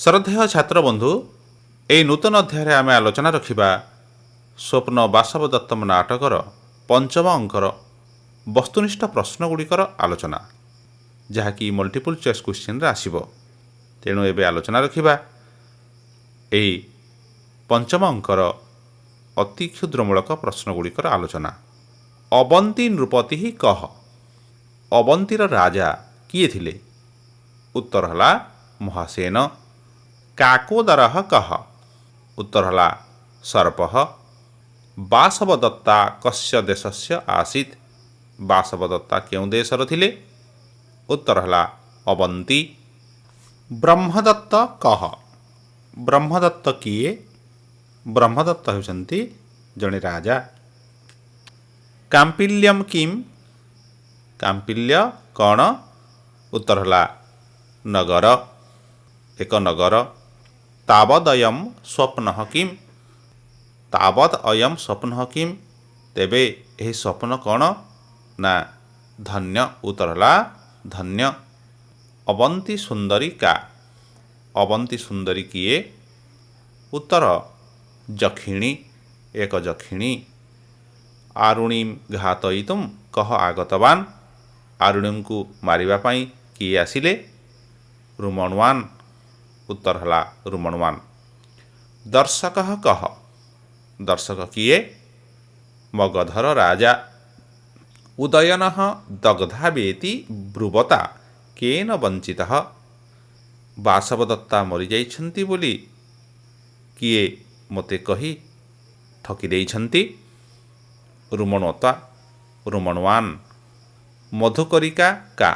ଶ୍ରଦ୍ଧେୟ ଛାତ୍ରବନ୍ଧୁ, ଏହି ନୂତନ ଅଧ୍ୟାୟରେ ଆମେ ଆଲୋଚନା ରଖିବା ସ୍ୱପ୍ନ ବାସବଦତ୍ତମ ନାଟକର ପଞ୍ଚମ ଅଙ୍କର ବସ୍ତୁନିଷ୍ଠ ପ୍ରଶ୍ନଗୁଡ଼ିକର ଆଲୋଚନା, ଯାହାକି ମଲ୍ଟିପୁଲ୍ ଚଏସ୍ କ୍ୱେଶ୍ଚିନ୍ରେ ଆସିବ। ତେଣୁ ଏବେ ଆଲୋଚନା ରଖିବା ଏହି ପଞ୍ଚମ ଅଙ୍କର ଅତି କ୍ଷୁଦ୍ରମୂଳକ ପ୍ରଶ୍ନଗୁଡ଼ିକର ଆଲୋଚନା। ଅବନ୍ତୀ ନୃପତି କହ? ଅବନ୍ତୀର ରାଜା କିଏ ଥିଲେ? ଉତ୍ତର ହେଲା ମହାସେନ। କାକୋଦର କହ? ଉତ୍ତର ହେଲା ସର୍ପଃ। ବାସବଦତ୍ତା କସ୍ୟ ଦେଶସ୍ୟ ଆସିତ୍? ବାସବଦତ୍ତା କେଉଁ ଦେଶର ଥିଲେ? ଉତ୍ତର ହେଲା ଅବନ୍ତୀ। ବ୍ରହ୍ମଦତ୍ତ କହ? ବ୍ରହ୍ମଦତ୍ତ କିଏ? ବ୍ରହ୍ମଦତ୍ତ ହେଉଛନ୍ତି ଜଣେ ରାଜା। କାମ୍ପିଲ୍ୟମ୍ କିମ୍? କାମ୍ପିଲ୍ୟ କ'ଣ? ଉତ୍ତର ହେଲା ନଗର, ଏକ ନଗର। ତାବଦୟମ୍ ସ୍ୱପ୍ନ କିମ୍? ତାବଦ ଅୟମ୍ ସ୍ୱପ୍ନ କିମ୍? ତେବେ ଏହି ସ୍ୱପ୍ନ କ'ଣ ନା ଧନ୍ୟ। ଉତ୍ତର ହେଲା ଧନ୍ୟ। ଅବନ୍ତୀ ସୁନ୍ଦରୀ କା? ଅବନ୍ତୀ ସୁନ୍ଦରୀ କିଏ? ଉତ୍ତର ଯକ୍ଷିଣୀ, ଏକ ଯକ୍ଷିଣୀ। ଆରୁଣୀମ୍ ଘାତୟିତୁମ୍ କହ ଆଗତବାନ? ଆରୁଣୀଙ୍କୁ ମାରିବା ପାଇଁ କିଏ ଆସିଲେ? ରୁମଣୱାନ। ଉତ୍ତର ହେଲା ରୁମଣୱାନ। ଦର୍ଶକ କହ? ଦର୍ଶକ କିଏ? ମଗଧର ରାଜା। ଉଦୟନ ଦଗ୍ଧାବେତି ବ୍ରୁବତା କେନ ବଞ୍ଚିତ? ବାସବଦତ୍ତା ମରିଯାଇଛନ୍ତି ବୋଲି କିଏ ମୋତେ କହି ଠକି ଦେଇଛନ୍ତି? ରୁମଣତା, ରୁମଣୱାନ। ମଧୁକରିକା କା?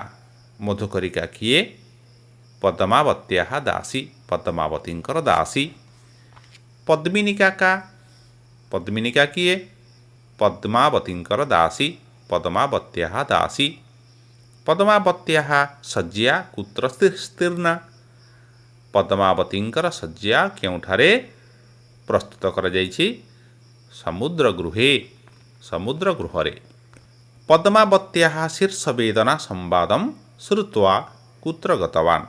ମଧୁକରିକା କିଏ? ପଦ୍ମାବତ୍ୟାः ଦାସୀ, ପଦ୍ମାବତୀଙ୍କର ଦାସୀ। ପଦ୍ମିନିକା କା? ପଦ୍ମିନିକା କିଏ? ପଦ୍ମାବତୀଙ୍କର ଦାସୀ, ପଦ୍ମାବତ୍ୟାः ଦାସୀ। ପଦ୍ମାବତ୍ୟାः ଶଯ୍ୟା କୁତ୍ର ସ୍ତୀର୍ଣ୍ଣା? ପଦ୍ମାବତୀଙ୍କର ଶଯ୍ୟା କେଉଁଠାରେ ପ୍ରସ୍ତୁତ କରାଯାଇଛି? ସମୁଦ୍ର ଗୃହେ, ସମୁଦ୍ର ଗୃହରେ। ପଦ୍ମାବତ୍ୟାः ଶୀର୍ଷବେଦନା ସମ୍ବାଦಂ ଶ୍ରୁତ୍ୱା କୁତ୍ର ଗତବାନ?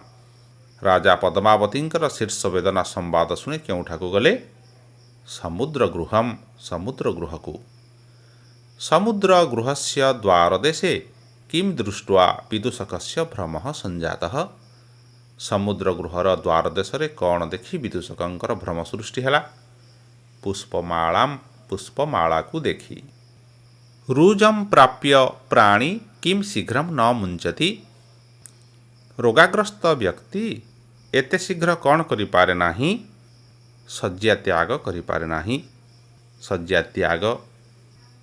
ରାଜା ପଦ୍ମାବତୀଙ୍କର ଶୀର୍ଷ ବେଦନା ସମ୍ବାଦ ଶୁଣି କେଉଁଠାକୁ ଗଲେ? ସମୁଦ୍ର ଗୃହମ୍, ସମୁଦ୍ର ଗୃହକୁ। ସମୁଦ୍ର ଗୃହସ୍ୟ ଦ୍ୱାରଦେଶେ କିಂ ଦୃଷ୍ଟ୍ୱା ବିଦୂଷକସ୍ୟ ଭ୍ରମଃ ସଞ୍ଜାତଃ? ସମୁଦ୍ର ଗୃହର ଦ୍ୱାରଦେଶରେ କ'ଣ ଦେଖି ବିଦୂଷକଙ୍କର ଭ୍ରମ ସୃଷ୍ଟି ହେଲା? ପୁଷ୍ପମାଳାମ୍, ପୁଷ୍ପମାଳାକୁ ଦେଖି। ରୁଜಂ ପ୍ରାପ୍ୟ ପ୍ରାଣୀ କିମ୍ ଶୀଘ୍ରಂ ନ ମୁଞ୍ଚତି? ରୋଗାଗ୍ରସ୍ତ ବ୍ୟକ୍ତି ଏତେ ଶୀଘ୍ର କ'ଣ କରିପାରେ ନାହିଁ? ଶଯ୍ୟା ତ୍ୟାଗ କରିପାରେ ନାହିଁ, ଶଯ୍ୟା ତ୍ୟାଗ।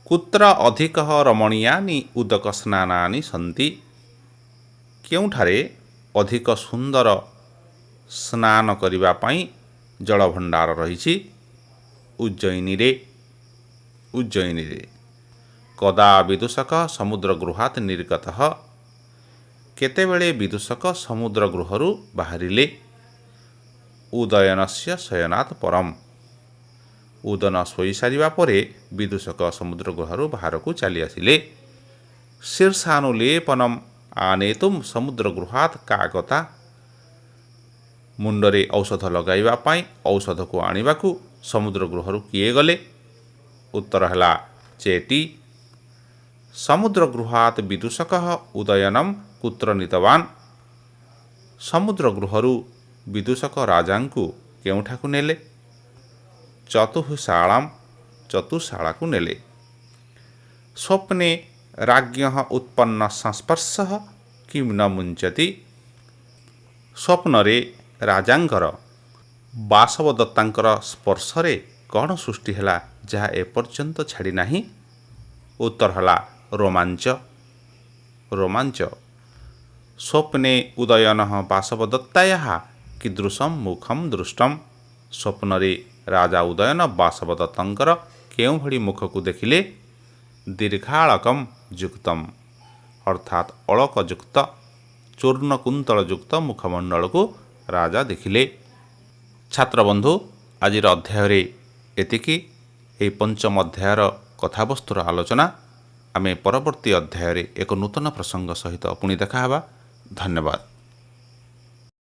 କୁତ୍ର ଅଧିକ ରମଣୀୟାନି ଉଦକ ସ୍ନାନାନି ସନ୍ତି? କେଉଁଠାରେ ଅଧିକ ସୁନ୍ଦର ସ୍ନାନ କରିବା ପାଇଁ ଜଳଭଣ୍ଡାର ରହିଛି? ଉଜ୍ଜୟିନୀରେ, ଉଜ୍ଜୟିନୀରେ। କଦା ବିଦୂଷକ ସମୁଦ୍ର ଗୃହାତ୍ ନିର୍ଗତଃ? କେତେବେଳେ ବିଦୂଷକ ସମୁଦ୍ର ଗୃହରୁ ବାହାରିଲେ? ଉଦୟନସ୍ୟ ଶୟନାତ୍ ପରମ୍। ଉଦୟନ ଶୋଇସାରିବା ପରେ ବିଦୂଷକ ସମୁଦ୍ର ଗୃହରୁ ବାହାରକୁ ଚାଲି ଆସିଲେ। ଶୀର୍ଷାନୁଲେପନମ୍ ଆନେତୁମ୍ ସମୁଦ୍ର ଗୃହାତ୍ କାଗତା? ମୁଣ୍ଡରେ ଔଷଧ ଲଗାଇବା ପାଇଁ ଔଷଧକୁ ଆଣିବାକୁ ସମୁଦ୍ର ଗୃହରୁ କିଏ ଗଲେ? ଉତ୍ତର ହେଲା ଚେଟି। ସମୁଦ୍ର ଗୃହାତ୍ ବିଦୂଷକ ଉଦୟନମ୍ କୁତ୍ର ନୀତବାନ? ସମୁଦ୍ର ଗୃହରୁ ବିଦୂଷକ ରାଜାଙ୍କୁ କେଉଁଠାକୁ ନେଲେ? ଚତୁଃଶାଳାମ୍, ଚତୁଃଶାଳାକୁ ନେଲେ। ସ୍ୱପ୍ନେ ରାଜ୍ଞ ଉତ୍ପନ୍ନ ସଂସ୍ପର୍ଶ କିମ୍ ନ ମୁଞ୍ଚତି? ସ୍ୱପ୍ନରେ ରାଜାଙ୍କର ବାସବଦତ୍ତାଙ୍କର ସ୍ପର୍ଶରେ କ'ଣ ସୃଷ୍ଟି ହେଲା, ଯାହା ଏପର୍ଯ୍ୟନ୍ତ ଛାଡ଼ି ନାହିଁ? ଉତ୍ତର ହେଲା ରୋମାଞ୍ଚ, ରୋମାଞ୍ଚ। ସ୍ୱପ୍ନେ ଉଦୟନ ବାସବଦତ୍ତାୟାः କୀଦୃଶಂ ମୁଖಂ ଦୃଷ୍ଟମ୍? ସ୍ୱପ୍ନରେ ରାଜା ଉଦୟନ ବାସବଦତ୍ତଙ୍କର କେଉଁଭଳି ମୁଖକୁ ଦେଖିଲେ? ଦୀର୍ଘାଳକମ୍ ଯୁକ୍ତମ୍, ଅର୍ଥାତ୍ ଅଳକଯୁକ୍ତ, ଚୂର୍ଣ୍ଣକୁନ୍ତଳଯୁକ୍ତ ମୁଖମଣ୍ଡଳକୁ ରାଜା ଦେଖିଲେ। ଛାତ୍ରବନ୍ଧୁ, ଆଜିର ଅଧ୍ୟାୟରେ ଏତିକି। ଏହି ପଞ୍ଚମ ଅଧ୍ୟାୟର କଥାବସ୍ତୁର ଆଲୋଚନା ଆମେ ପରବର୍ତ୍ତୀ ଅଧ୍ୟାୟରେ ଏକ ନୂତନ ପ୍ରସଙ୍ଗ ସହିତ ପୁଣି ଦେଖା ହେବା। ଧନ୍ୟବାଦ।